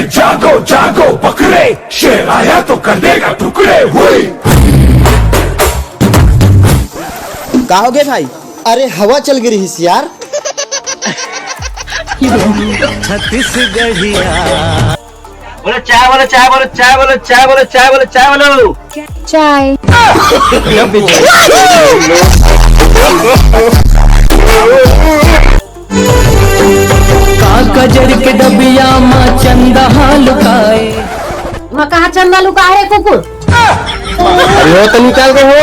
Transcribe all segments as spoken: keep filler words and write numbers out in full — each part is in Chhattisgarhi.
जागो जागो बकरे, शेर आया तो कर देगा टुकड़े। हुई। का हो गया भाई? अरे हवा चल गिरी हिस यार। छत्तीसगढ़िया। बोलो चाय, बोलो चाय, बोलो चाय, बोलो चाय, बोलो चाय, बोलो चाय, बोलो। चाय। का कजर के डबिया मा चंदा हा लुकाए। वहाँ कहाँ चंदा लुका है कुकुर? अरे हो तो निकाल के हो।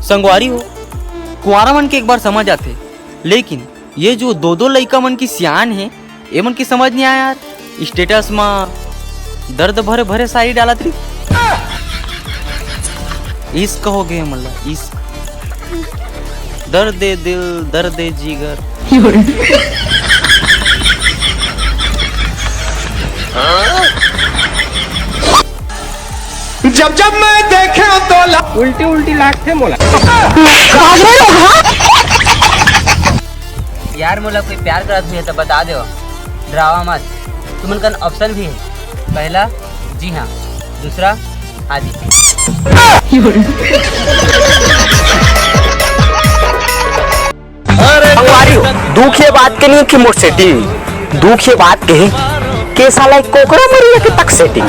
संगवारी हो, कुंवारा मन के एक बार समझ आथे, लेकिन ये जो दो दो लइका मन की सियान हे, ये मन की समझ नहीं आया यार। स्टेटस मा दर्द भरे भरे साड़ी डालत रही। इश्क हो गए मतलब इश्क। दर्द दिल, दर्द जिगर। जब जब मैं देखे तो ला... उल्टी उल्टी लागथे मोला। यार मोला कोई प्यार करत हुई है तो बता दो, डरावा मत। तुमन कन ऑप्शन भी है, पहला जी हाँ, दूसरा हाँ जी। संगवारी हो, दुख ये बात के नहीं कि मोर सेटिंग, दुख ये बात के है कि साला एक कोकरा मरी के तक सेटिंग।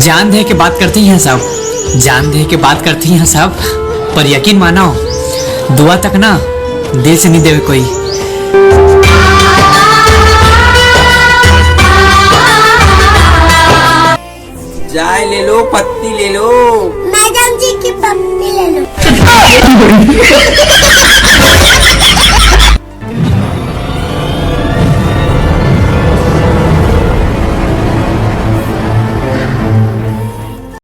जान दे के बात करती हैं सब, जान दे के बात करती हैं सब, पर यकीन मानो, दुआ तक ना दिल से नहीं देवे कोई। चाय ले लो, पत्ती ले लो। मैडम जी की पत्ती ले लो।